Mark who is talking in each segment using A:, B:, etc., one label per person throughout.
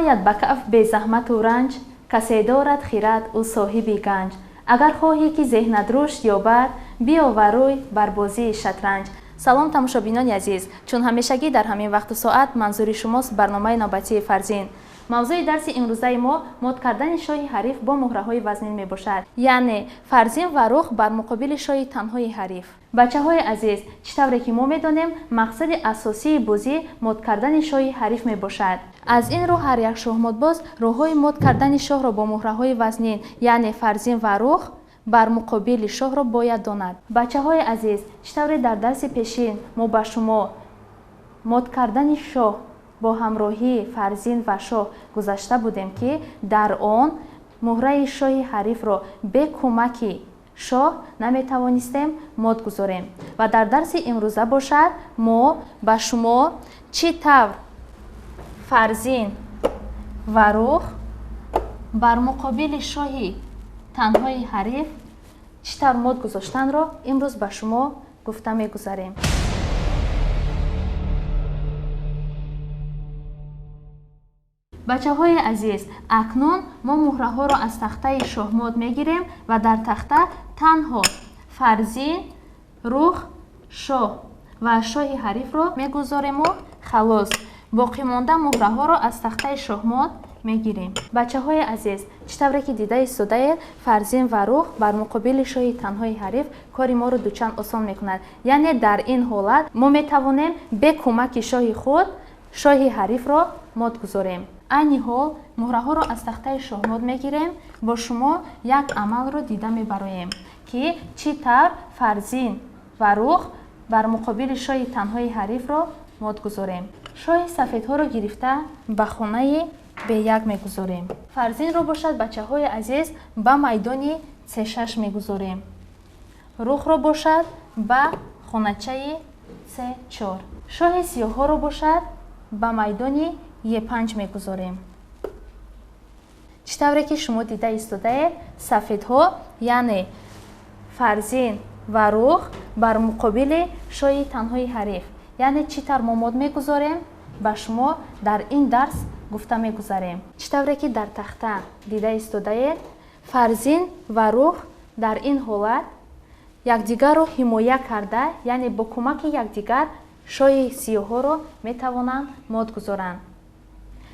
A: Наояд ба каф безаҳмату ранҷ, касе дорад хирад, ӯ соҳиби ганҷ. Агар хоҳӣ, ки зеҳнат рушд ёбад, биёвар рӯй бар бозии шатранҷ. Салом, тамошобинони азиз! Чун ҳамешагӣ дар ҳамин вақту соат манзури шумост барномаи навбатии Фарзин. Мавзӯи дарси имрӯзаи мо мод кардани шоҳи ҳариф бо муҳраҳои вазнин мебошад, яъне фарзин ва рух бар муқобили шоҳи танҳои ҳариф. Бачаҳои азиз, чӣ тавре ки мо медонем, мақсади асосии бозӣ мод кардани шоҳи ҳариф мебошад. Аз ин рӯ ҳар як шоҳмотбоз роҳҳои мод кардани шоҳро бо муҳраҳои вазнин, яъне фарзин ва рух бар муқобили шоҳро бояд донад. Бачаҳои азиз, чӣ тавре дар дарси пешин мо ба шумо мод кардани шоҳ бо ҳамроҳии фарзин ва шоҳ гузашта будем, ки дар он муҳраи шоҳи ҳарифро бе кӯмаки шоҳ наметавонистем мод гузорем. Ва дар дарси имрӯза бошад мо ба шумо чӣ тавр фарзин ва рух бар муқобили шоҳи танҳои ҳариф чӣ тавр мод гузоштанро имрӯз ба шумо гуфта мегузарем. Бачаҳои азиз, акнун мо муҳраҳоро аз тахтаи шоҳмот мегирем ва дар тахта танҳо фарзин, рух, шоҳ ва шоҳи ҳарифро мегузорему халос. Боқимонда муҳраҳоро аз тахтаи шоҳмот мегирем. Бачаҳои азиз, чӣ тавре ки дида истодаед, фарзин ва рух бар муқобили шоҳи танҳои ҳариф кори моро дучанд осон мекунад. Яъне дар ин ҳолат мо метавонем бе кӯмаки шоҳи худ шоҳи ҳарифро мод гузорем. Айни ҳол муҳраҳоро аз тахтаи шоҳмот мегирем, бо шумо як амалро дида мебароем, ки чӣ тавр фарзин ва рух бар муқобили шоҳи танҳои ҳарифро мод гузорем. Шоҳи сафедҳоро гирифта ба хонаи Б1 мегузорем. Фарзинро бошад, бачаҳои азиз, ба майдони С6 мегузорем. Рухро бошад ба хоначаи С4. Шоҳи сиёҳҳоро бошад ба майдони Е5 мегузорем. Чӣ тавре ки шумо дида истодаед, сафедҳо, яъне фарзин ва рух бар муқобили шоҳи танҳои ҳариф, яъне чӣ тавр мо мод мегузорем, ба шумо дар ин дарс гуфта мегузарем. Чӣ тавре ки дар тахта дида истодаед, фарзин ва рух дар ин ҳолат якдигарро ҳимоя карда, яъне бо кӯмаки якдигар шоҳи сиёҳҳоро метавонанд мод гузоранд.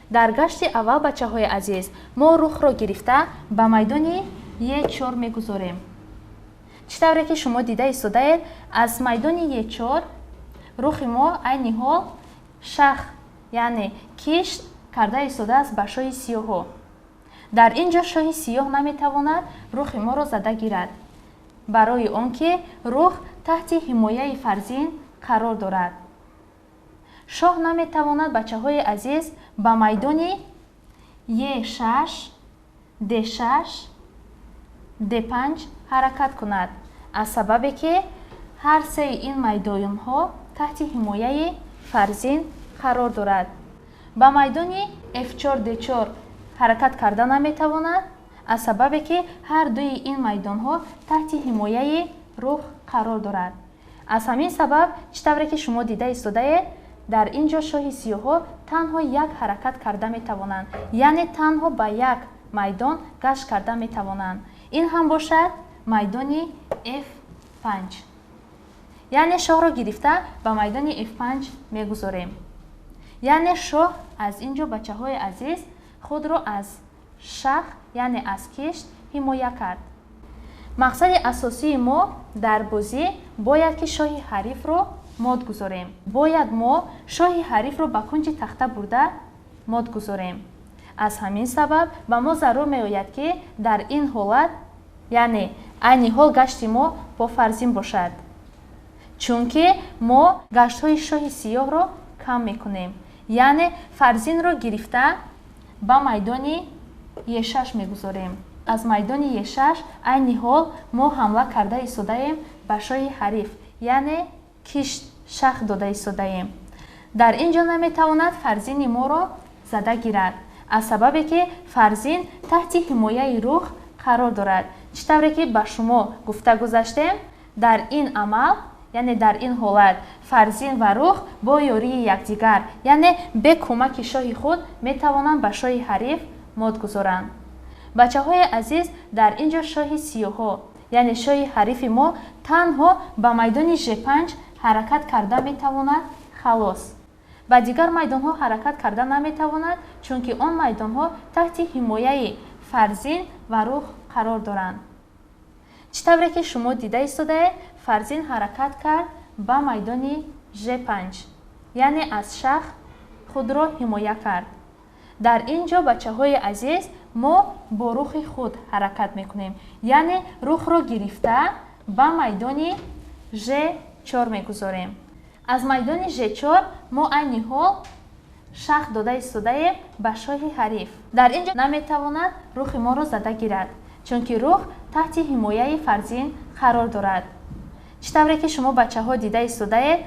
A: Дар гашти аввал, бачаҳои азиз, мо рухро гирифта ба майдони Е4 мегузорем. Чӣ тавре ки шумо дида истодаед, аз майдони Е4 рухи мо айни ҳол шах, яъне кишт карда истодааст ба шоҳи сиёҳҳо. Дар ин ҷо шоҳи сиёҳ наметавонад рухи моро зада гирад, барои он ки рух таҳти ҳимояи фарзин қарор дорад. Шоҳ наметавонад, бачаҳои азиз, ба майдони Е6, Д6, Д5 ҳаракат кунад, аз сабабе ки ҳар сеи ин майдонҳо таҳти ҳимояи фарзин қарор дорад. Ба майдони Ф4, Д4 ҳаракат карда наметавонад, аз сабабе ки ҳар дуи ин майдонҳо таҳти ҳимояи рух қарор дорад. Аз ҳамин сабаб, чӣ тавре ки шумо дида истодаед, дар ин ҷо шоҳи сиёҳҳо танҳо як ҳаракат карда метавонанд, яъне танҳо ба як майдон гашт карда метавонанд. Ин ҳам бошад майдони Ф5. Яъне шоҳро гирифта ба майдони Ф5 мегузорем. Яъне шоҳ аз ин ҷо, бачаҳои азиз, худро аз шах, яъне аз кишт ҳимоя кард. Мақсади асосии мо дар бозӣ бояд ки шоҳи ҳарифро мод гузорем. Бояд мо шоҳи ҳарифро ба кунҷи тахта бурда мод гузорем. Аз ҳамин сабаб ба мо зарур меояд, ки дар ин ҳолат, яъне айни ҳол гашти мо бо фарзин бошад, чунки мо гаштҳои шоҳи сиёҳро кам мекунем. Яъне фарзинро гирифта ба майдони Е6 мегузорем. Аз майдони Е6 айни ҳол мо ҳамла карда истодаем ба шоҳи ҳариф, яъне кишт шах дода истодаем. Дар ин ҷо наметавонад фарзини моро зада гирад, аз сабабе ки фарзин таҳти ҳимояи рух қарор дорад. Чӣ тавре ки ба шумо гуфта гузаштем, дар ин амал Яъне дар ин ҳолат фарзин ва рух бо ёрии якдигар, яъне бе кӯмаки шоҳи худ метавонанд ба шоҳи ҳариф мот гузоранд. Бачаҳои азиз, дар ин ҷо шоҳи сиёҳҳо, яъне шоҳи ҳарифи мо танҳо ба майдони Ж5 ҳаракат карда метавонад, халос. Ба дигар майдонҳо ҳаракат карда наметавонад, чунки он майдонҳо таҳти ҳимояи фарзин ва рух қарор доранд. Чӣ тавре ки шумо дида истодаед, фарзин ҳаракат кард ба майдони Ж5, яъне аз шах худро ҳимоя кард. Дар ин ҷо, бачаҳои азиз, мо бо рухи худ ҳаракат мекунем, яъне рухро гирифта ба майдони Ж4 мегузорем. Аз майдони Ж4 мо айни ҳол шах дода истодаем ба шоҳи ҳариф. Дар ин ҷо наметавонад рухи моро зада гирад, чунки рух таҳти ҳимояи фарзин қарор дорад. Чӣ тавре ки шумо, бачаҳо, дида истодаед,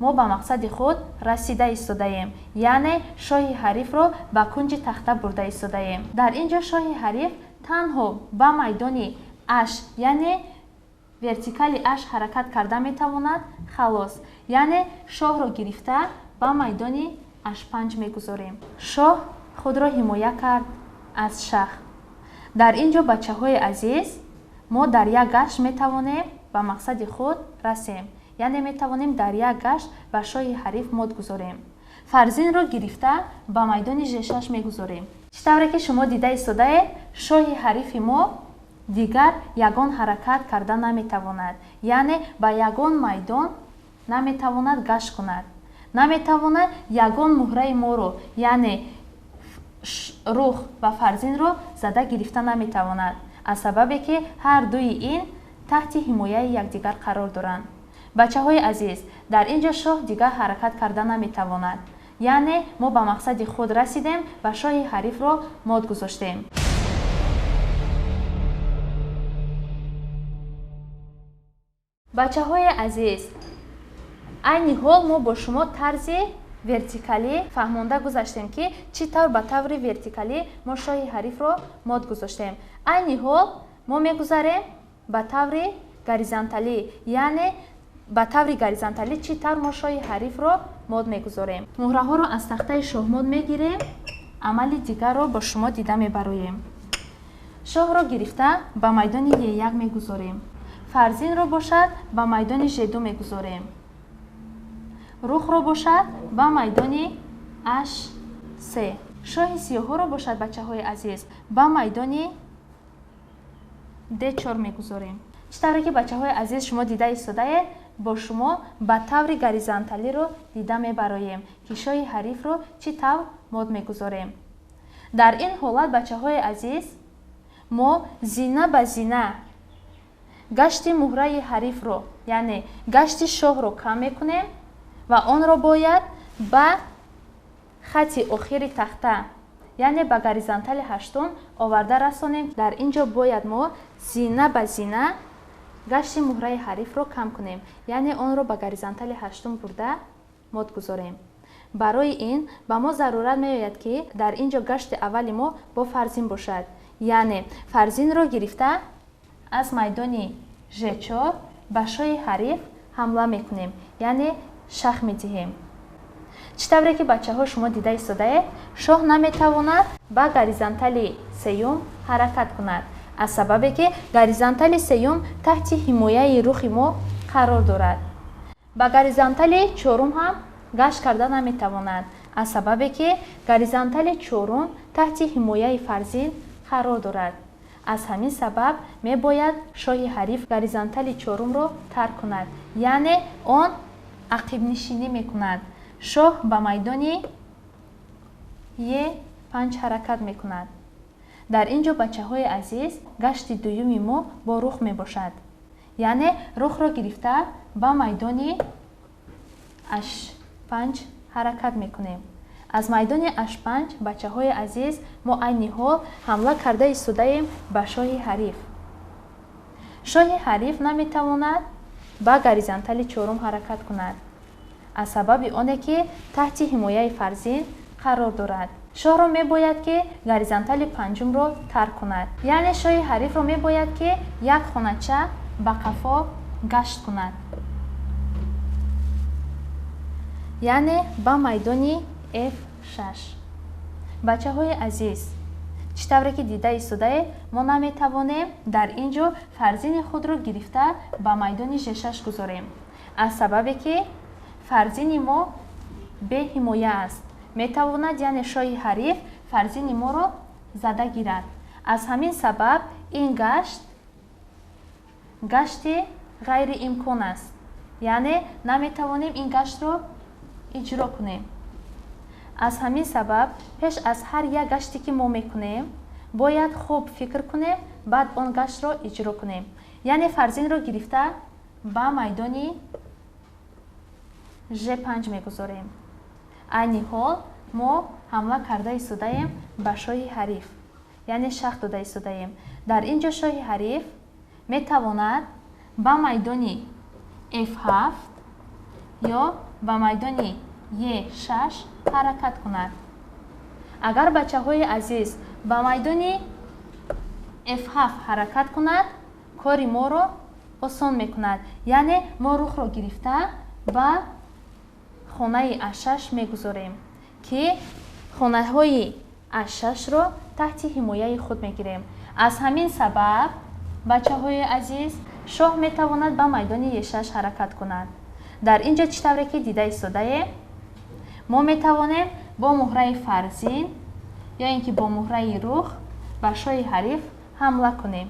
A: мо ба мақсади худ расида истодаем, яъне шоҳи ҳарифро ба кунҷи тахта бурда истодаем. Дар ин ҷо шоҳи ҳариф танҳо ба майдони аш, яъне вертикали аш ҳаракат карда метавонад, халос. Яъне шоҳро гирифта ба майдони H5 мегузорем. Шоҳ худро ҳимоя кард аз шах. Дар ин ҷо, бачаҳои азиз, мо дар як гашт метавонем ба мақсади худ расем, яъне метавонем дар як гашт ба шоҳи ҳариф мот гузорем. Фарзинро гирифта ба майдони Ж6 мегузорем. Чӣ тавре ки шумо дида истодаед, шоҳи ҳарифи мо дигар ягон ҳаракат карда наметавонад, яъне ба ягон майдон наметавонад гашт кунад, наметавонад ягон муҳраи моро, яъне рух ва фарзинро зада гирифта наметавонад, аз сабабе ки ҳар дуи ин таҳти ҳимояи якдигар қарор доранд. Бачаҳои азиз, дар ин ҷо шоҳ дигар ҳаракат карда наметавонад, яъне мо ба мақсади худ расидем ва шоҳи ҳарифро мот гузоштем. Бачаҳои азиз, айни ҳол мо бо шумо тарзи вертикалӣ фаҳмонда гузаштем, ки чӣ тавр ба таври вертикалӣ мо шоҳи ҳарифро мот гузоштем. Айни ҳол мо мегузарем ба таври горизонталӣ, яъне ба таври горизонталӣ чӣ тавр мо шоҳи ҳарифро мот мегузорем. Муҳраҳоро аз тахтаи шоҳмот мегирем, амали дигарро бо шумо дида мебароем. Шоҳро гирифта ба майдони Е1 мегузорем. Фарзинро бошад ба майдони Ж2 мегузорем. Рухро бошад ба майдони H3. Шоҳи сиёҳҳоро бошад, бачаҳои азиз, ба майдони D4 мегузорем. Чӣ тавре ки, бачаҳои азиз, шумо дида истодаед, бо шумо ба таври горизонталиро дида мебароем, ки шоҳи ҳарифро чӣ тавр мот мегузорем. Дар ин ҳолат, бачаҳои азиз, мо зина ба зина гашти муҳраи ҳарифро, яъне гашти шоҳро кам мекунем ва онро бояд ба хати охири тахта, яъне ба горизонтали ҳаштум оварда расонем. Дар ин ҷо бояд мо зина ба зина гашти муҳраи ҳарифро кам кунем, яъне онро ба горизонтали ҳаштум бурда мот гузорем. Барои ин ба мо зарурат меояд, ки дар ин ҷо гашти аввали мо бо фарзин бошад, яъне фарзинро гирифта аз майдони Ж4 ба шоҳи ҳариф ҳамла мекунем, яъне шах медиҳем. Чӣ тавре ки, бачаҳо, шумо дида истодаед, шоҳ наметавонад ба горизонтали сеюм ҳаракат кунад, аз сабабе ки горизонтали сеюм таҳти ҳимояи рухи мо қарор дорад. Ба горизонтали чорум ҳам гашт карда наметавонад, аз сабабе ки горизонтали чорум таҳти ҳимояи фарзин қарор дорад. Аз ҳамин сабаб мебояд шоҳи ҳариф горизонтали чорумро тарк кунад, яъне он ақибнишинӣ мекунад. Шоҳ ба майдони Е5 ҳаракат мекунад. Дар ин ҷо, бачаҳои азиз, гашти дуюми мо бо рух мебошад, яъне рухро гирифта ба майдони H5 ҳаракат мекунем. Аз майдони H5, бачаҳои азиз, мо айни ҳол ҳамла карда истодаем ба шоҳи ҳариф. Шоҳи ҳариф наметавонад ба горизонтали чорум ҳаракат кунад, аз сабаби оне ки таҳти ҳимояи фарзин қарор дорад. Шоҳро мебояд, ки горизонтали панҷумро тарк кунад, яъне шоҳи ҳарифро мебояд, ки як хонача ба қафо гашт кунад. яъне ба майдони F6. Бачаҳои азиз, чӣ тавре ки дида истодаед, мо наметавонем дар ин ҷо фарзини худро гирифта ба майдони Ж6 гузорем, аз сабабе ки фарзини мо беҳимоя аст. Метавонад, яъне шоҳи ҳариф фарзини моро зада гирад. Аз ҳамин сабаб ин гашт гашти ғайриимкон аст, яъне наметавонем ин гаштро иҷро кунем. Аз ҳамин сабаб пеш аз ҳар як гаште ки мо мекунем, бояд хуб фикр кунем, баъд он гаштро иҷро кунем. Яъне фарзинро гирифта ба майдони Ж5 мегузорем. Айни ҳол мо ҳамла карда истодаем ба шоҳи ҳариф, яъне шах дода истодаем. Дар ин ҷо шоҳи ҳариф метавонад ба майдони F7 ё ба майдони Е6 ҳаракат кунад. Агар бачаҳои азиз ба майдони F7 ҳаракат кунад, кори моро осон мекунад. Яъне мо рухро гирифта ба хонаи А6 мегузорем, ки хонаҳои А6-ро таҳти ҳимояи худ мегирем. Аз ҳамин сабаб бачаҳои азиз, шоҳ метавонад ба майдони Е6 ҳаракат кунад. Дар ин ҷо чӣ тавре ки дида истодаем, мо метавонем бо муҳраи фарзин ё ин ки бо муҳраи рух ба шоҳи ҳариф ҳамла кунем.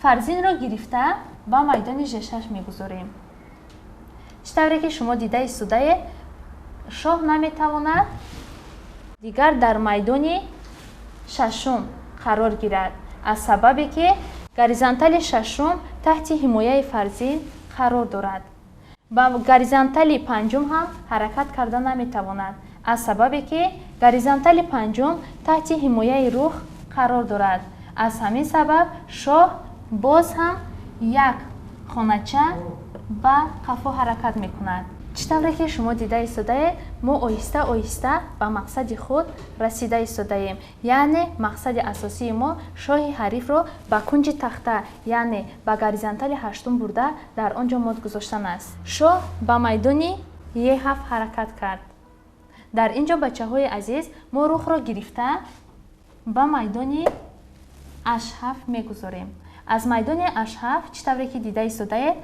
A: Фарзинро гирифта ба майдони Ж6 мегузорем. Чӣ тавре ки шумо дида истодаед, шоҳ наметавонад дигар дар майдони шашум қарор гирад, аз сабабе ки горизонтали шашум таҳти ҳимояи фарзин қарор дорад. Ба горизонтали панҷум ҳам ҳаракат карда наметавонад, аз сабабе ки горизонтали панҷум таҳти ҳимояи рух қарор дорад. Аз ҳамин сабаб шоҳ боз ҳам як хонача ба қафо ҳаракат мекунад. Чӣ тавре ки шумо дида истодаед, мо оҳиста оҳиста ба мақсади худ расида истодаем. Яъне мақсади асосии мо шоҳи ҳарифро ба кунҷи тахта, яъне ба горизонтали ҳаштум бурда дар он ҷо мод гузоштан аст. Шоҳ ба майдони Е7 ҳаракат кард. Дар ин ҷо бачаҳои азиз, мо рухро гирифта ба майдони H7 мегузорем. Аз майдони H7 чӣ тавре ки дида истодаед,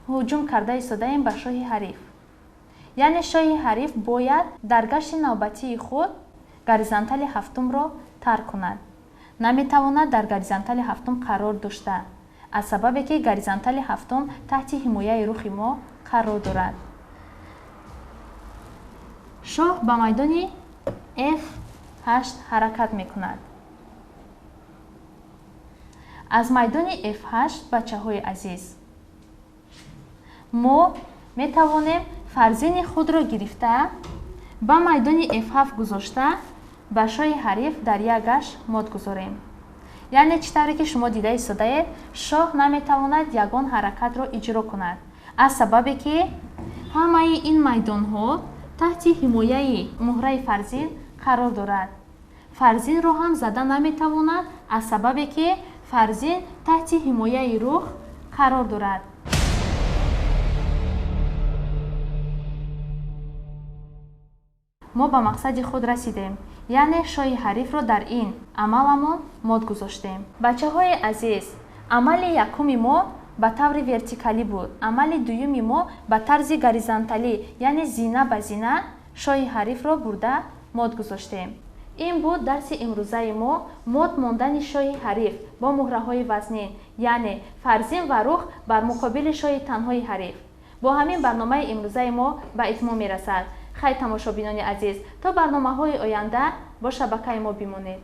A: ҳуҷум карда истодаем ба шоҳи ҳариф. Яъне шоҳи ҳариф бояд дар гашти навбатии худ горизонтали ҳафтумро тарк кунад. Наметавонад дар горизонтали ҳафтум қарор дошта, аз сабабе ки горизонтали ҳафтум таҳти ҳимояи рухи мо қарор дорад. Шоҳ ба майдони F8 ҳаракат мекунад. Аз майдони F8 бачаҳои азиз, мо метавонем фарзини худро гирифта ба майдони F7 гузошта ба шоҳи ҳариф дар як гашт мод гузорем. Яъне чӣ тавре ки шумо дида истодаед, шоҳ наметавонад ягон ҳаракатро иҷро кунад, аз сабабе ки ҳамаи ин майдонҳо таҳти ҳимояи муҳраи фарзин қарор дорад. Фарзинро ҳам зада наметавонад, аз сабабе ки фарзин таҳти ҳимояи рух қарор дорад. Мо ба мақсади худ расидем, яъне шоҳи ҳарифро дар ин амаламон мод гузоштем. Бачаҳои азиз, амали якуми мо ба таври вертикалӣ буд. Амали дуюми мо ба тарзи горизонталӣ, яъне зина ба зина шоҳи ҳарифро бурда мод гузоштем. Ин буд дарси имрӯзаи мо, мод мондани шоҳи ҳариф бо муҳраҳои вазнин, яъне фарзин ва рух бар муқобили шоҳи танҳои ҳариф. Бо ҳамин барномаи имрӯзаи мо ба итмом мерасад. Хай тамошобинони азиз, то барномаҳои оянда бо шабакаи мо бимонед.